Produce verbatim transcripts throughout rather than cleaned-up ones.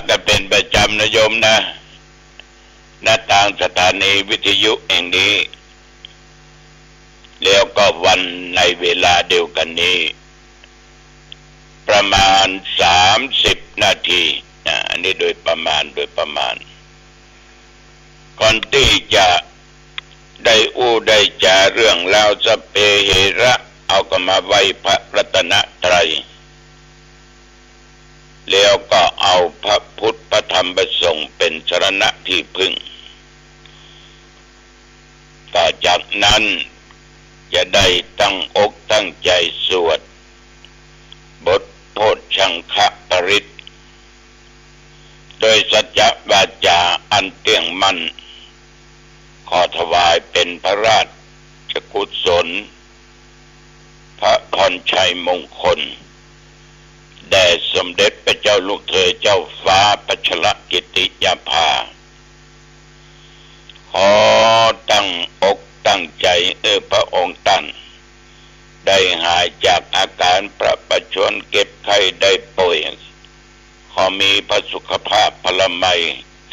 กันเป็นประจำนะโยมนะ ณ ตางสถานีวิทยุแห่งนี้ แล้วก็วันในเวลาเดียวกันนี้ ประมาณสามสิบนาทีนะ อันนี้โดยประมาณ โดยประมาณ ก่อนตี้จะได้อู้ได้จ๋าเรื่องราวสัพเพเหระ เอาก็มาไหว้พระรัตนตรัย แล้วก็เอาพระพุทธพระธรรมพระสงฆ์เป็นสรณะที่พึ่ง ต่อจากนั้นจะได้ตั้งอกตั้งใจ๋สวดบทโพชฌังคปริตร โดยสัจจวาจาอันเตี้ยงมั่น ขอถวายเป็นพระราชกุศล พระพรชัยมงคล แด่สมเด็จพระเจ้าลูกเธอเจ้าฟ้าพัชรกิติยาภา ขอตั้งอกตั้งใจ๋ เออ พระองค์ต้านได้หายจากอาก๋านพระประชวร เก็บไข้ได้ป่วย ขอมีพระสุขภาพพลามัย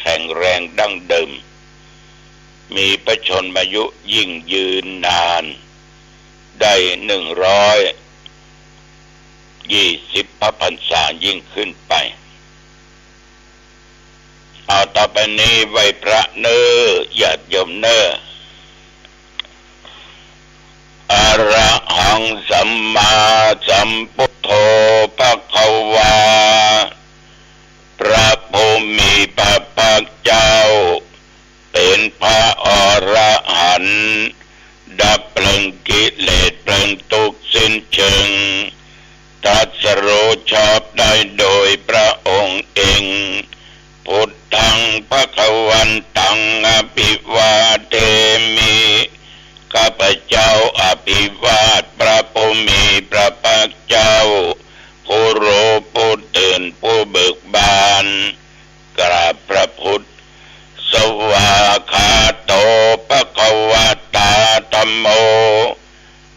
แข็งแรงดั้งเดิม มีพระชนมายุยิ่งยืนนาน ได้หนึ่งร้อยยี่สิบพระพรรษายิ่งขึ้นไป เอาต่อไปนี้ไหว้พระเน้อ ญาติโยมเน้อ อะระหังสัมมาสัมพุทโธภะคะวา พระผู้มีพระภาคเจ้า เป๋นพระอรหันต์ ดับเปลิ้งกิเลสเปลิ้งตุ๊กข์สิ้นเชิง ตรัสรู้ชอบได้โดยพระองค์เอง พุทธังภะคะวันตังอะภิวาเทมิ ข้าพเจ้าอภิวาทพระผู้มีพระภาคเจ้า ผู้รู้ผู้ตื่นผู้เบิกบาน กราบพระพุทธ สวากขาโตภะคะวะตาธัมโม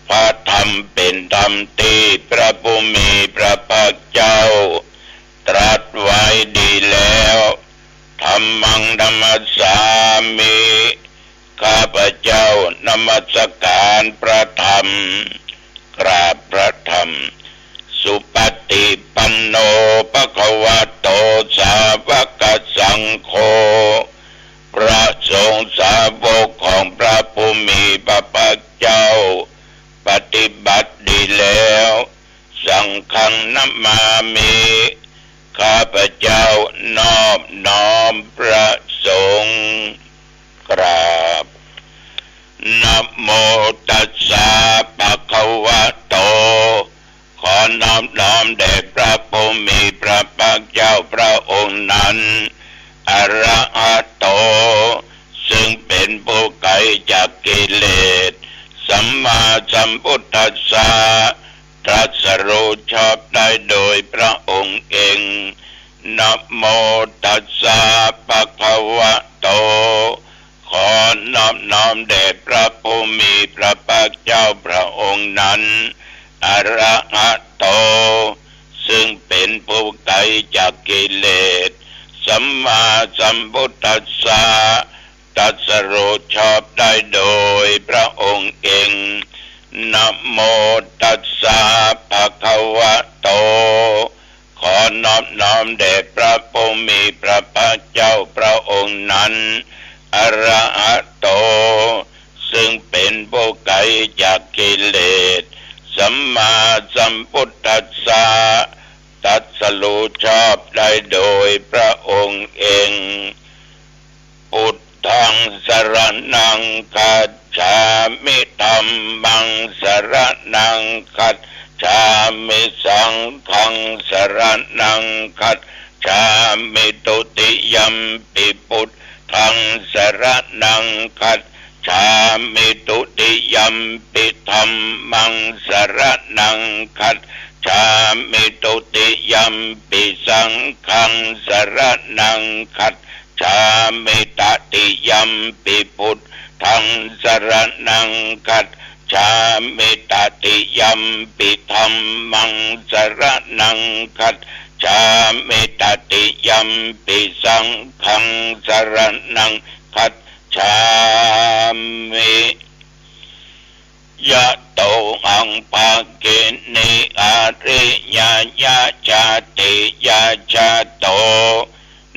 พระธรรมเป๋นธรรมตี้พระผู้มีพระภาคเจ้าตรัสไว้ดีแล้ว ธัมมังนะมัสสามิ ข้าพเจ้านมัสการพระธรรม กราบพระธรรม สุปฏิปันโนภะคะวะโตสาวกสังโฆ พระสงฆ์สาวกของพระผู้มีพระภาคเจ้า ปฏิบัติดีแล้ว สังฆังนะมามิ ข้าพเจ้านอบน้อมพระสงฆ์ กราบ นะโมตัสสะภะคะวะโต ขอนอบน้อมแด่พระผู้มีพระภาคเจ้าพระองค์นั้น อะระหะโต ซึ่งเป๋นผู้ไกลจากกิเลส สัมมาสัมพุทธัสสะ ตรัสรู้ชอบได้โดยพระองค์เอง นะโมตัสสะภะคะวะโต ขอนอบน้อมแด่พระผู้มีพระภาคเจ้าพระองค์นั้น อะระหะโต ซึ่งเป๋นผู้ไกลจากกิเลส สัมมาสัมพุทธัสสะ ตรัสรู้ชอบได้โดยพระองค์เอง นะโมตัสสะภะคะวะโต ขอนอบน้อมแด่พระผู้มีพระภาคเจ้าพระองค์นั้น อะระหะโต ซึ่งเป๋นผู้ไกลจากกิเลส สัมมาสัมพุทธัสสะ ตรัสรู้ชอบได้โดยพระองค์เอง พุทธังสรณังคัจฉามิ ธัมมังสรณังคัจฉามิ สังฆังสรณังคัจฉามิ ทุติยัมปิพุทธังสรณังคัจฉามิ ทุติยัมปิธัมมังสรณังคัจฉามิ ทุติยัมปิสังฆังสรณังคัจฉามิ ตติยัมปิพุทธังสรณังคัจฉามิ ตติยัมปิธัมมังสรณังคัจ จฉามิ ตติยัมปิสังฆังสรณังคัจฉามิ ยะโต หัง ภะคินี อาริยะ ยะ ชาติยะ ชาโต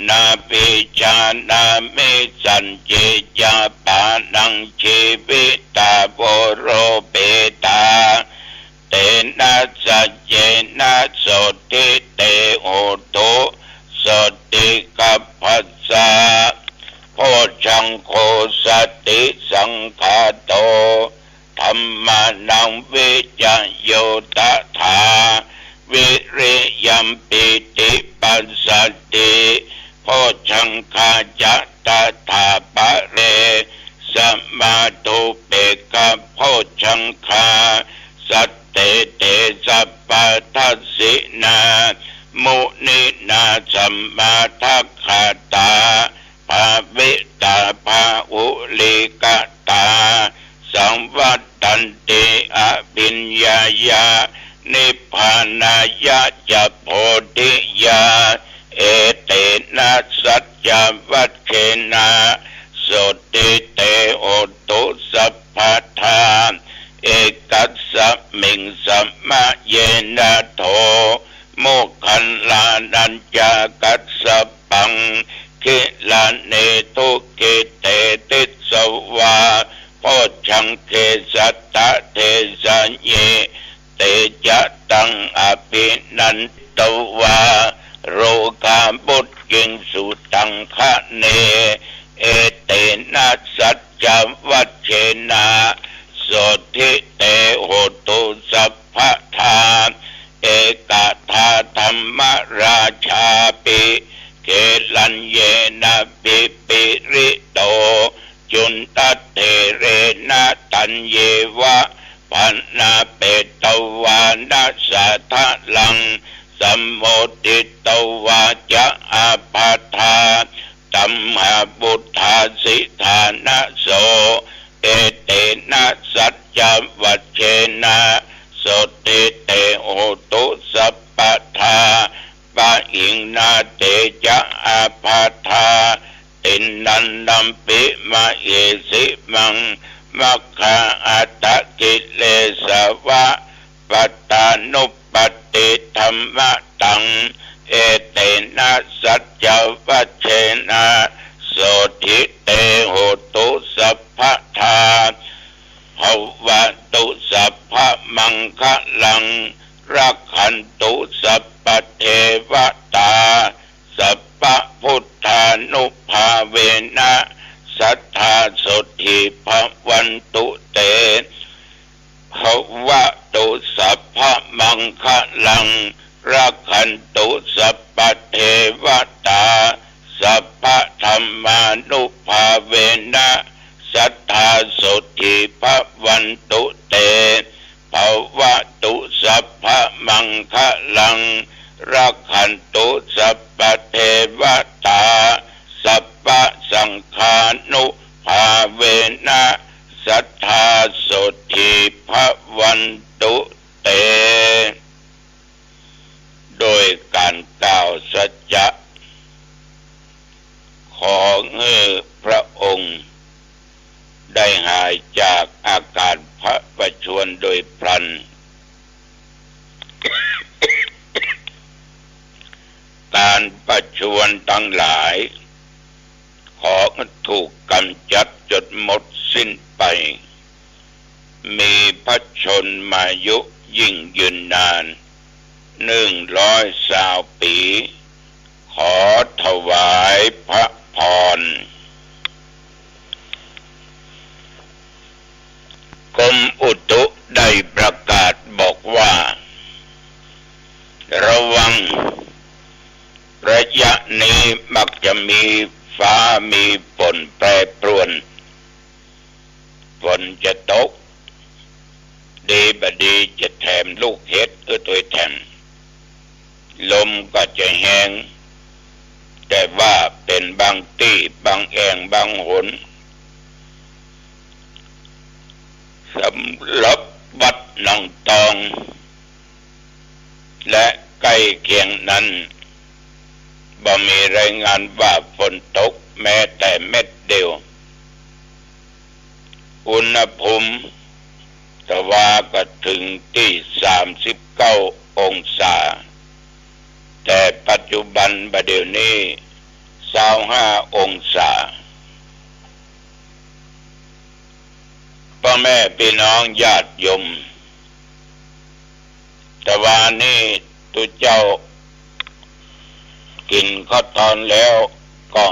นะ ปิจฉานะ มิ สัจจิ ยะ ปะนัง จีวิตา โว โร ปิตา เตนะ สัจเจนะ โสตถิ เต โหตุ โสตถิ กัปปะสะ โพชฌังโค สติสังขาโต ธัมมานัง วิจโย ตถา วิริยัม ปีติปัสสัตถิ โพชฌังคา จะ ตถา ปะเร สมา ทูเปกขะ โพชฌังคา สัตเต เต สัพพะทัสสินา มุนินา สมมาทักขาตา ภาวิตา ภาหุลีกตา สังวัตตันติ อภิญญายะ นิพพานายะ จะ โพธิยา เอเตนะ สัจจวัจเชนะ โสตถิ เต โหตุ สัพพะทา เอกัสสะมิง สะมะเยนะ โถ โมคคัลลานัญจะ กัสสะปัง กิลาเน ทุกขิเต ติสสะวา โพชฌังเก สัตตะเทสะเย เตจะตัง อภินันทิตวา โรกา วุจจิง สุตังคะเน เอเตนะ สัจจวัจเชนะ โสตถิ เต โหตุ สัพพะทา เอกทา ธัมมราชาปิ เกลัญเยนะ ปิปิริโต จุนทะเถเรนะ ตัญเยวะ ภะนะเปตวานะ สาทะลัง สัมโมทิตวาจะ อาภาธา ตัมหาปุทธา สิทธานะโส เอเตนะ สัจจวัจเชนะ โสตถิ เต โหตุ สัพพะทา ปะหิงนา เตจะ อาภาธา ติณันนัมปิ มะเหสิมัง มัคคา อัตถะกิเลสวะ ปัตตานุปัตติธัมมะตัง เอเตนะ สัจจวัจเชนะ โสตถิ เต โหตุ สัพพะทา ภะวะตุ สัพพะมังคะลัง รักขันตุ สัพพะเทวะตา สัพพะพุทธานุภาเวนะ สัตถา โสตถิ ภะวันตุ เต ภะวะตุ สัพพะมังคะลัง รักขันตุ สัพพะเทวะตา สัพพะธัมมานุภาเวนะ สัตถา โสตถิ ภะวันตุ เต ภะวะตุ สัพพะมังคะลัง รักขันตุ สัพพะเทวะตา สัพพะสังฆานุภาเวนะ สัตถา โสตถิ ภะวันตุ เต โดยการกล่าวสัจจะ ขอหื้อพระองค์ได้หายจากอาการพระประชวรโดยพลัน การประชวรทั้งหลาย ขอถูกกำจัดจนหมดสิ้นไป มีพระชนมายุยิ่งยืนนาน หนึ่งร้อยซาวปี ขอถวายพระพร กรมอุตุได้ประกาศบอกว่า ระวัง ระยะนี้มักจะมีฟ้ามีฝนแปรปรวน ฝนจะตก ดีบ่ดีจะแถมลูกเห็บหื้อตวยแถม ลมก็จะแฮง แต่ว่าเป๋นบางตี้บางแอ่งบางหน สำหรับวัดหนองตอง และใก ล้เคียงนั้น บ่มีรายงานว่าฝนตกแม้แต่เม็ดเดียว อุณหภูมิตะวาก็ถึงตี้สามสิบเก้าองศา แต่ปัจจุบันบ่าเดี่ยวนี้ซาวห้าองศา ป้อแม่ปี้น้องญาติโยม ตะวานี้ตุ๊เจ้ากิ๋นข้าวตอนแล้วก็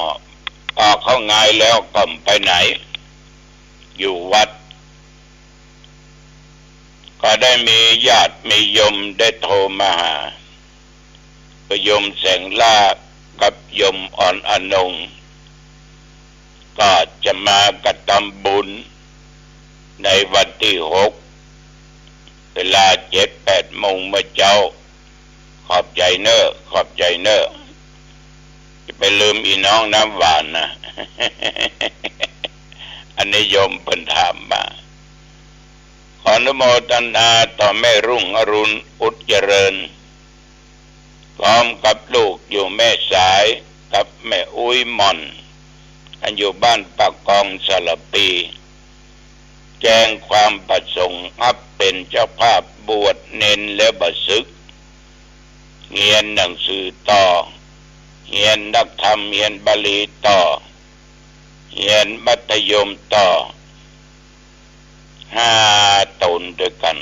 อ่า ข้าวงายแล้วก็บ่ไปไหน อยู่วัด ก็ได้มีญาติมีโยมได้โทรมาหา โยมแสงล่ากับโยมอ่อนอนง ก็จะมากระตำบุญในวันตี้หก เวลาเจ็ดแปดโมงเมื่อเจ๊า ขอบใจ๋เน่อ ขอบใจ๋เน่อ จะไปลืมอี่น้องน้ำหวานนะ อันนี้โยมเปิ้นถามมา ขออนุโมทนาต่อแม่รุ่งอรุณ อุดเจริญ พร้อมกับลูกอยู่แม่สายกับแม่อุ๊ยหม่อน อันอยู่บ้านปากกองสารภี แจ้งความประสงค์ฮับเป๋นเจ้าภาพบวชเณรและบ่าสึก เฮียนหนังสือต่อ เฮียนนักธรรม เฮียนบาลีต่อ เฮียนมัธยมต่อ ห้าต๋นด้วยกั๋น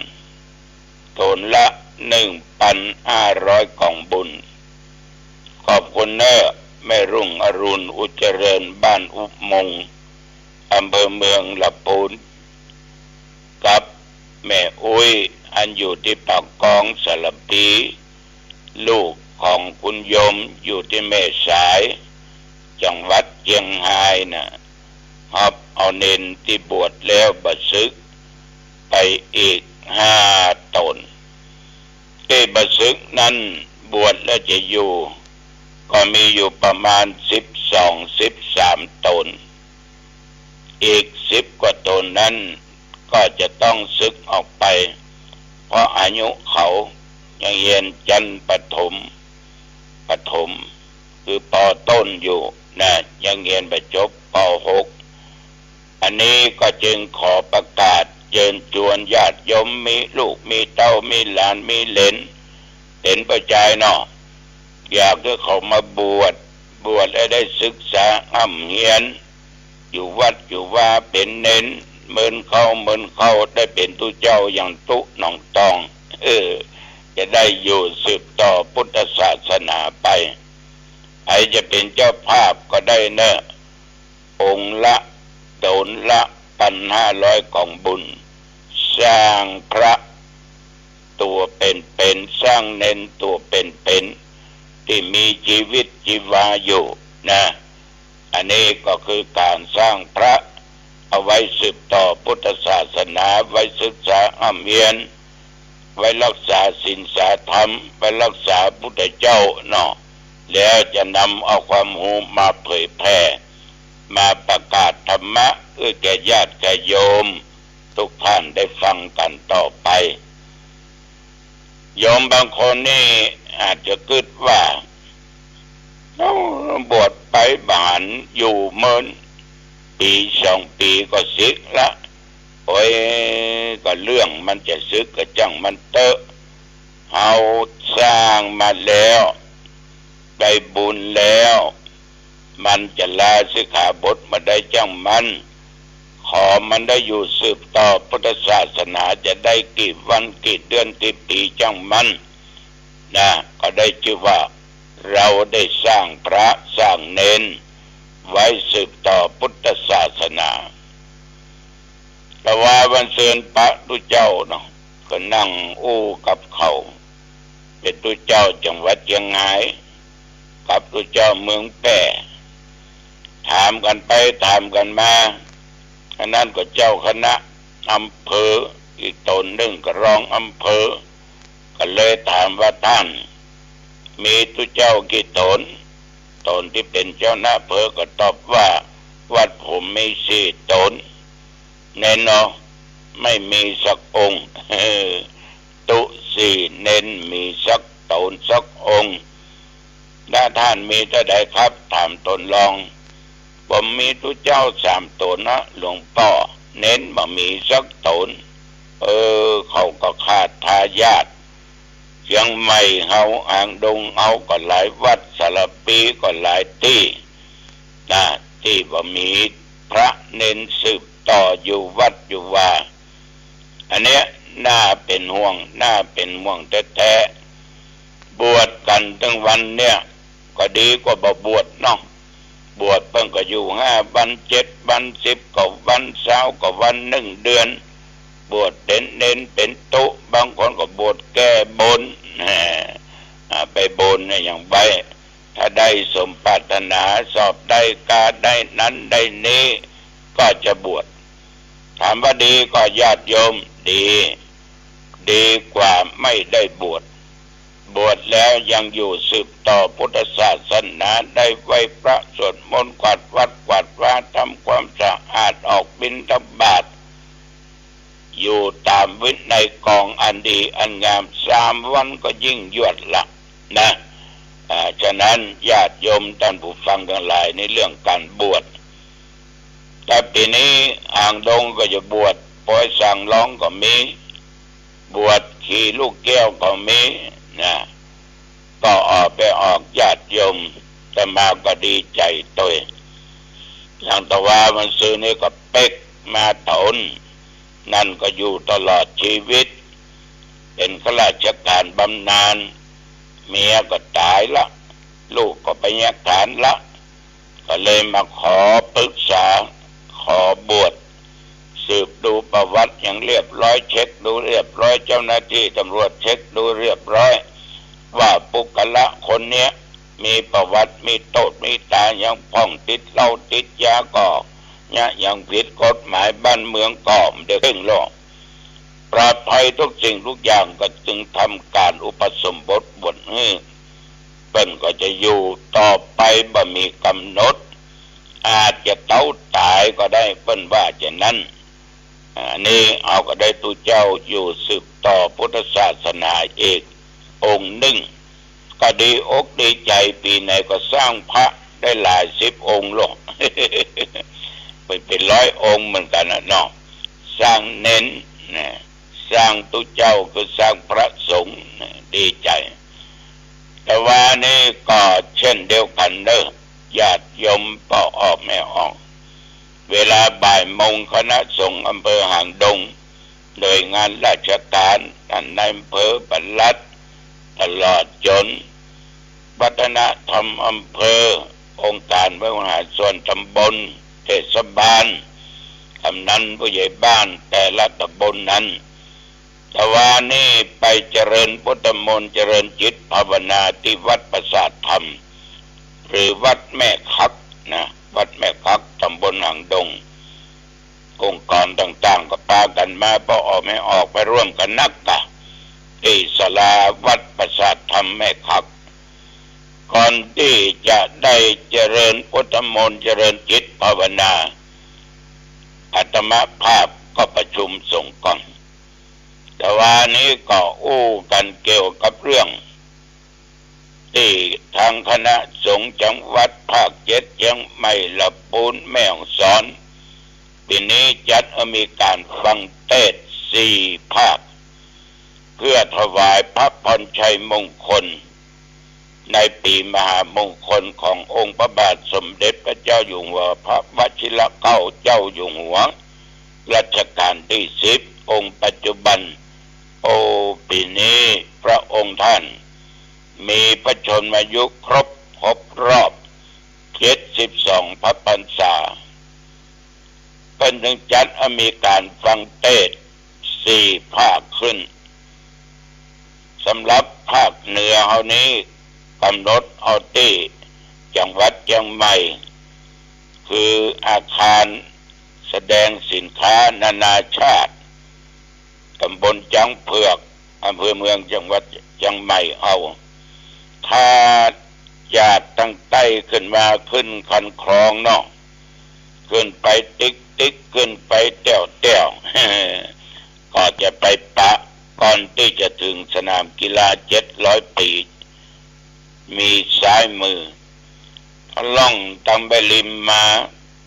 ต๋นละหนึ่งปันห้าร้อยก๋องบุญ ขอบคุณเน่อ แม่รุ่งอรุณ อุดเจริญ บ้านอุโมงค์ อำเภอเมืองละปูน กับแม่อุ๊ย อันอยู่ตี้ปากกองสารภี ลูกของคุณโยมอยู่ตี้แม่สาย จังหวัดเจียงฮายน่ะ ฮับเอาเณรตี้บวชแล้วบ่าสึกไปอีกห้าต๋น ตี้บ่าสึกนั้นบวชแล้วจะอยู่ ก็มีอยู่ประมาณสิบสอง สิบสามต๋น อีกสิบกว่าต๋นนั้นก็จะต้องสึกออกไป เพราะอายุเขายังเฮียนจั้นประถม ประถม คือ ป.ต้น อยู่นะ ยังเฮียนบ่จบ ป.หก อันนี้ก็จึงขอประกาศเจิญจวนญาติโยม มีลูกมีเต้า มีหลานมีเหลน เป๋นป้อจายเนาะ อยากหื้อเขามาบวช บวชแล้วได้ศึกษาฮ่ำเฮียน อยู่วัดอยู่วาเป๋นเณร เมินเข้าเมินเข้า ได้เป๋นตุ๊เจ้าอย่างตุ๊หนองตอง เออ จะได้อยู่สืบต่อพุทธศาสนาไป ใผจะเป๋นเจ้าภาพก็ได้เน่อ องค์ละ ต๋นละ ปันห้าร้อยก๋องบุญ สร้างพระตั๋วเป๋นๆ สร้างเณรตั๋วเป๋นๆ ตี้มีจีวิตจีวาอยู่นะ อันนี้ก็คือก๋านสร้างพระ เอาไว้สืบต่อพุทธศาสนา ไว้ศึกษาฮ่ำเฮียน ไว้รักษาศีลสาธรรม ไว้รักษาพุทธเจ้าเนาะ แล้วจะนำเอาความฮู้มาเผยแผ่ มาประกาศธรรมะ หื้อแก่ญาติแก่โยม ทุกท่านได้ฟังกั๋นต่อไป โยมบางคนนี่อาจจะกึ๊ดว่า เอ้า บวชไปบ่หันอยู่เมิน ปี๋สองปี๋ก็สึกละ โอ้ย ก็เรื่องมันจะสึกก็จ้างมันเต๊อะ เฮาสร้างมาแล้ว ได้บุญแล้ว มันจะลาสิกขาบทเมื่อใดจ้างมัน ขอมันได้อยู่สืบต่อพุทธศาสนา จะได้กี่วันกี่เดือนกี่ปี๋จ้างมันนะ ก็ได้จื้อว่า เราได้สร้างพระสร้างเณรไว้สืบต่อพุทธศาสนา แต่ว่าวันเซินปะตุ๊เจ้าเนาะ ก็นั่งอู้กับเขา เป๋นตุ๊เจ้าจังหวัดเจียงฮาย กับตุ๊เจ้าเมืองแป้ ถามกั๋นไปถามกั๋นมา อันนั้นก็เจ้าคณะอำเภอ อีกต๋นนึ่งก็รองอำเภอ ก็เลยถามว่า ต้าน มีตุ๊เจ้ากี่ต๋น ต๋นตี้เป๋นเจ้าคณะอำเภอก็ตอบว่า วัดผมมีสี่ต๋น เณรเนาะ ไม่มีสักองค์ ตุ๊สี่ เณรมีสัก โตนสักองค์ "แล้วต้านมีเต้าใดครับ ถามตนลอง" "ผมมีตุ๊เจ้าสามโตนนะหลวงป้อ เณรบ่มีสักโตน" เออ เขาก็ขาดทายาท เจียงใหม่เฮา หางดงเฮาก็หลายวัด สารภีก็หลายตี้นะ ตี้บ่มีพระเณรสืบต่ออยู่วัดอยู่วา อันเนี้ยน่าเป๋นห่วง น่าเป๋นห่วงแต๊ๆ บวชกั๋นตึงวันเนี่ย ก็ดีกว่าบ่บวชเนาะ บวชเปิ้นก็อยู่ห้าวัน เจ็ดวัน สิบกว่าวัน ซาวกว่าวัน นึ่งเดือน บวชเป๋นเณรเป๋นตุ๊ บางคนก็บวชแก้บน แหม อ่า ไปบนเนี่ยอย่างไว้ ถ้าได้สมปรารถนา สอบได้กาได้นั้นได้นี้ ก็จะบวช ถามว่าดีก่อญาติโยม ดี ดีกว่าไม่ได้บวช บวชแล้วยังอยู่สืบต่อพุทธศาสนา ได้ไหว้พระสวดมนต์ กวาดวัดกวาดวา ทำความสะอาด ออกบิณฑบาต อยู่ต๋ามวินัยกองอันดีอันงาม สามวันก็ยิ่งยวดละนะ อ่า ฉะนั้นญาติโยมต้านผู้ฟังตังหลาย ในเรื่องก๋านบวช แต่ปี๋นี้หางดงก็จะบวช ปอยสางร้องก็มี บวชขี่ลูกแก้วก็มีนะ ก็ออกไปออกญาติโยม อาตมาก็ดีใจ๋ตวย อย่างตะวาวันซืนนี่ก็เป๊กมาโตน นั่นก็อยู่ตลอดจีวิต เป๋นข้าราชก๋านบำนาญ เมียก็ต๋ายละ ลูกก็ไปแยกฐานละ ก็เลยมาขอปรึกษา ขอบวช สืบดูประวัติหยังเรียบร้อย เช็คดูเรียบร้อย เจ้าหน้าตี้ตำรวจเช็คดูเรียบร้อย ว่าปุคคละคนเนี้ย มีประวัติ มีโต้ษ มีต๋า ยังพ่องติดเหล้าติดยาก่อ เยียะหยังผิดกฎหมายบ้านเมืองก่อ บ่ได้เคร่งโลก ปลอดภัยทุกสิ่งทุกอย่าง ก็จึงทำก๋านอุปสมบทบวชหื้อ เปิ้นก็จะอยู่ต่อไปบ่มีก๋ำหนด อาจจะเต๊าต๋ายก็ได้ เปิ้นว่าจะนั้น อันนี้เอาก็ได้ตุ๊เจ้าอยู่สืบต่อพุทธศาสนาอีกองค์นึ่ง ก็ดีอกดีใจ๋ ปี๋ไหนก็สร้างพระได้หลายสิบองค์โลด เป๋น เป๋นร้อยองค์เหมือนกั๋นนะเนาะ สร้างเณรนะ สร้างตุ๊เจ้าคือสร้างพระสงฆ์นะ ดีใจ๋ แต่ว่านี่ก็เช่นเดียวกั๋นเน่อ ญาติโยมป้อออกแม่ออก เวลาบ่ายโมง คณะสงฆ์อำเภอหางดง หน่วยงานราชก๋าน ต้านนายอำเภอ ปลัด ตลอดจ๋นวัฒนธรรมอำเภอ องค์ก๋านบริหารส่วนตำบล เทศบาล กำนัน ผู้ใหญ่บ้าน แต่ละตำบลนั้น ตะวานี้ไปเจริญพุทธมนต์ เจริญจิตภาวนาตี้วัดประสาทธรรม หรือวัดแม่คักนะ วัดแม่คัก ตำบลหางดง องค์กรต่างๆ ก็ปากั๋นมา ป้อออกแม่ออก ไปร่วมกั๋นนักกะ ตี้ศาลาวัดประสาทธรรมแม่คัก ก่อนตี้จะได้เจริญพุทธมนต์ เจริญจิตภาวนา อาตมาภาพก็ประชุมสงฆ์ก่อน ตะวานี้ก็อู้กั๋นเกี่ยวกับเรื่อง ตี้ทางคณะสงฆ์จังหวัดภาคเจ็ด เจียงใหม่ ละปูน แม่ฮ่องสอน ปี๋นี้จัดหื้อมีก๋านฟังเตสน์สี่ภาค เพื่อถวายพระพรชัยมงคล ในปี๋มหามงคลขององค์พระบาทสมเด็จพระเจ้าอยู่หัว พระวชิรเกล้าเจ้าอยู่หัว รัชกาลตี้สิบ องค์ปัจจุบัน โอ้ ปี๋นี้พระองค์ท่านมีพระชนมายุครบ ครบรอบ เจ็ดสิบสองพรรษา เปิ้นจึงจัดหื้อมีก๋านฟังเตสน์สี่ภาคขึ้น สำหรับภาคเหนือเฮานี้ ก๋ำหนดเอาตี้จังหวัดเจียงใหม่ คืออาคารแสดงสินค้านานาชาติ ตำบลจ๊างเผือก อำเภอเมือง จังหวัดเจียงใหม่เฮา ถ้าจากตางใต้ขึ้นมา ขึ้นคันคลองเนาะ ขึ้นไปติ๊กๆ ขึ้นไปแต้วๆ ก็จะไปปะ ก่อนตี้จะเถิงสนามกีฬาเจ็ดร้อยปี๋ มีซ้ายมือ พอล่องตางแม่ริมมา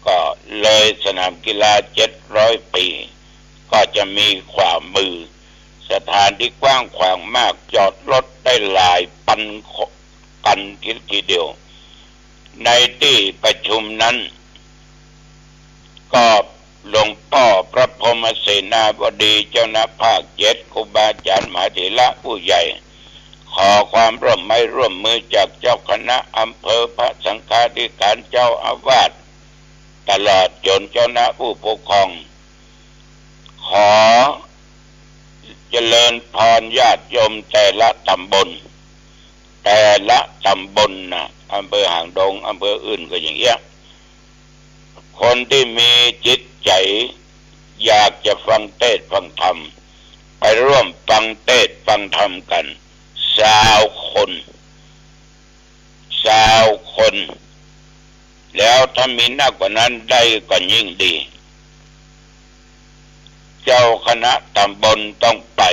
ก็เลยสนามกีฬาเจ็ดร้อยปี๋ ก็จะมีขวามือ สถานตี้กว้างขวางมาก จอดรถได้หลายปันคันทีเดียว ในตี้ประชุมนั้น ก็หลวงป้อพระพรหมเสนาบดี เจ้าคณะภาคเจ็ด ครูบาอาจ๋ารย์มหาเถระผู้ใหญ่ ขอความร่วมไม้ร่วมมือจากเจ้าคณะอำเภอ พระสังฆาธิการ เจ้าอาวาส ตลอดจ๋นเจ้าคณะผู้ปกครอง ขอเจริญพรญาติโยมแต่ละตำบล แต่ละตำบลนะ อำเภอหางดง อำเภออื่นก็อย่างเงี้ย คนตี้มีจิตใจ๋อยากจะฟังเตสน์ฟังธรรม ไปร่วมฟังเตสน์ฟังธรรมกั๋น ซาวคน ซาวคน แล้วถ้ามีนักกว่านั้นได้ก็ยิ่งดี เจ้าคณะตำบลต้องไป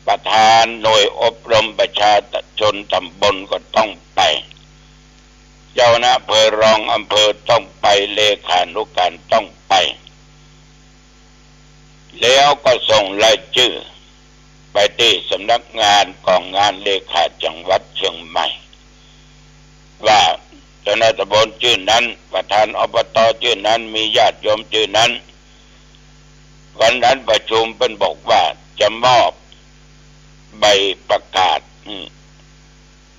ประธานหน่วยอบรมประชาชนตำบลก็ต้องไป เจ้าคณะอำเภอ รองอำเภอต้องไป เลขานุการต้องไป แล้วก็ส่งรายจื้อไปตี้สำนักงานก๋องงานเลขาจังหวัดเชียงใหม่ ว่าเจ้าคณะตำบลจื้อนั้น ประธาน อบต จื้อนั้น มีญาติโยมจื้อนั้น วันนั้นประชุมเปิ้นบอกว่าจะมอบใบประกาศ อืม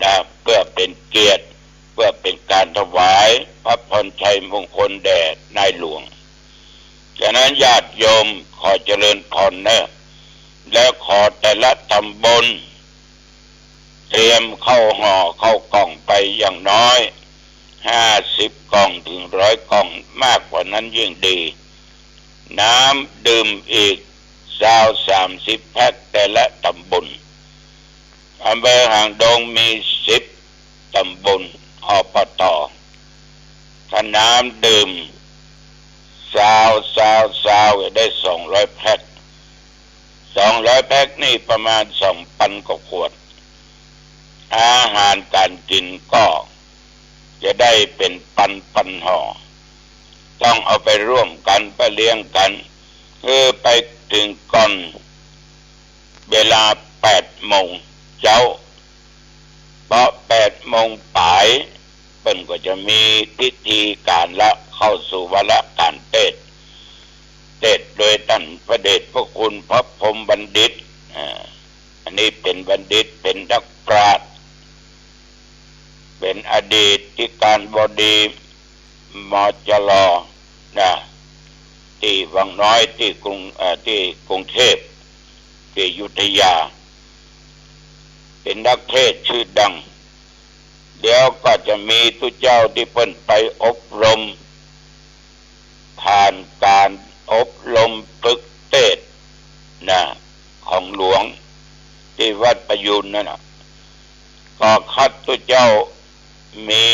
นะ เพื่อเป๋นเกียรติ เพื่อเป๋นก๋านถวายพระพรชัยมงคลแด่นายหลวง ฉะนั้นญาติโยมขอเจริญพรเน่อ และขอแต่ละตำบล เตรียมข้าวห่อข้าวกล่องไปอย่างน้อยห้าสิบกล่องเถิงร้อยกล่อง มากกว่านั้นยิ่งดี น้ำดื่มอีกซาวสามสิบแพ็คแต่ละตำบล อำเภอหางดงมีสิบตำบล อบต ถ้าน้ำดื่มซาว ซาว ซาว จะได้สองร้อยแพ็ค สองร้อยแพ็คนี่ประมาณสองปันกว่าขวด อาหารก๋านกิ๋นก็จะได้เป๋นปันปันห่อ ต้องเอาไปร่วมกั๋น ไปเลี้ยงกั๋น คือไปเถิงก่อนเวลาแปดโมงเจ๊า เพราะแปดโมงป๋าย เปิ้นก็จะมีพิธีก๋านละ เข้าสู่วาระก๋านเตสน์ เตสน์โดยต้านพระเดชพระคุณพระพรหมบัณฑิต อ่า อันนี้เป๋นบัณฑิต เป๋นนักปราชญ์ เป๋นอดีตอธิการบดี มจล นะ ตี้วังน้อย ตี้กรุง เอ่อ ตี้กรุงเทพฯ ตี้อยุธยา เป๋นนักเทศน์จื้อดัง แล้วก็จะมีตุ๊เจ้าตี้เปิ้นไปอบรม ผ่านก๋านอบรมฝึกเตสน์นะ ของหลวงตี้วัดประยูรนั่นน่ะ ก็คัดตุ๊เจ้า มี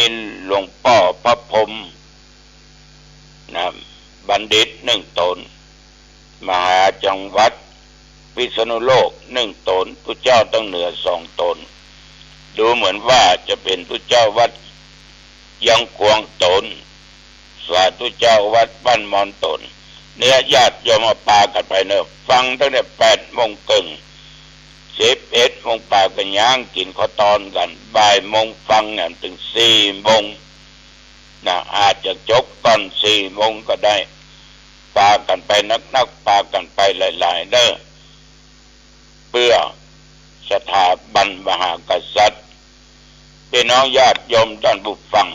หลวงป้อพระพรหม นะ บัณฑิตนึ่งต๋น มหาจังหวัดพิษณุโลกนึ่งต๋น ตุ๊เจ้าตางเหนือสองต๋น ดูเหมือนว่าจะเป๋นตุ๊เจ้าวัดเยียงขวางต๋น สาตุ๊เจ้าวัดบ้านมอนต๋น เนี่ย ญาติโยมเอาปากั๋นไปเน่อ ฟังตั้งแต่แปดโมงเกิ่ง สิบเอ็ดโมงป๋ายก็ยังกิ๋นข้าวตอนกั๋น บ่ายโมงฟังเนี่ยเถิงสี่โมง นะ อาจจะจบก่อนสี่โมงก็ได้ ปากั๋นไปนักๆ ปากั๋นไปหลายๆ เน่อ เปื้อสถาบันมหากษัตริย์ ปี้น้องญาติโยมต้านผู้ฟัง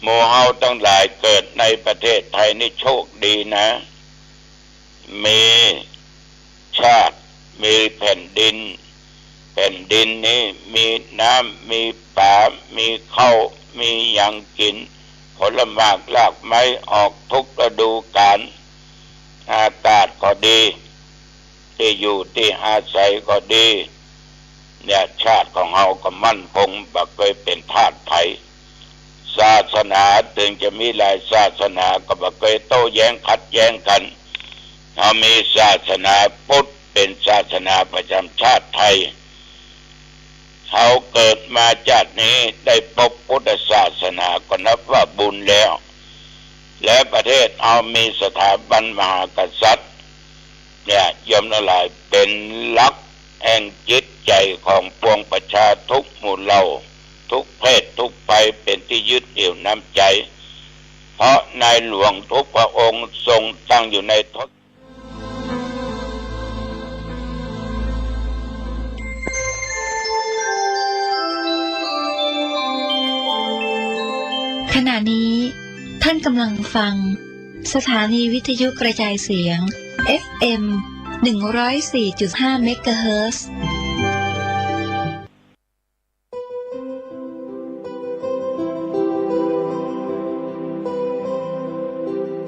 หมู่เฮาตังหลายเกิดในประเทศไทยนี่โชคดีนะ มีชาติ มีแผ่นดิน แผ่นดินนี้มีน้ำ มีป๋า มีข้าว มีหยังกิ๋น ผลหมากรากไม้ออกทุกฤดูกาล อากาศก็ดี ตี้อยู่ตี้อาศัยก็ดี เนี่ย ชาติของเฮาก็มั่นคง บ่เกยเป๋นทาสใผ ศาสนาเถิงจะมีหลายศาสนา ก็บ่เกยโต้แย้งขัดแย้งกั๋น เฮามีศาสนาพุทธเป๋นศาสนาประจำชาติไทย เฮาเกิดมาจาตินี้ได้ปบพุทธศาสนาก็นับว่าบุญแล้ว และประเทศเฮามีสถาบันมหากษัตริย์ เนี่ย โยมตังหลาย เป๋นหลักแห่งจิตใจ๋ของปวงประชาทุกหมู่เหล่า ทุกเพศทุกภัย เป๋นตี้ยึดเหนี่ยวน้ำใจ๋ เพราะในหลวงทุกพระองค์ทรงตั้งอยู่ในทศ ขณะนี้ท่านกำลังฟังสถานีวิทยุกระจายเสียง เอฟเอ็ม หนึ่งร้อยสี่จุดห้า เมกะเฮิรตซ์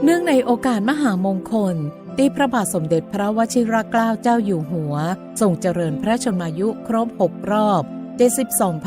เนื่องในโอกาสมหามงคล ตี้พระบาทสมเด็จพระวชิรเกล้าเจ้าอยู่หัว ทรงเจริญพระชนมายุครบหกรอบ เจ็ดสิบสอง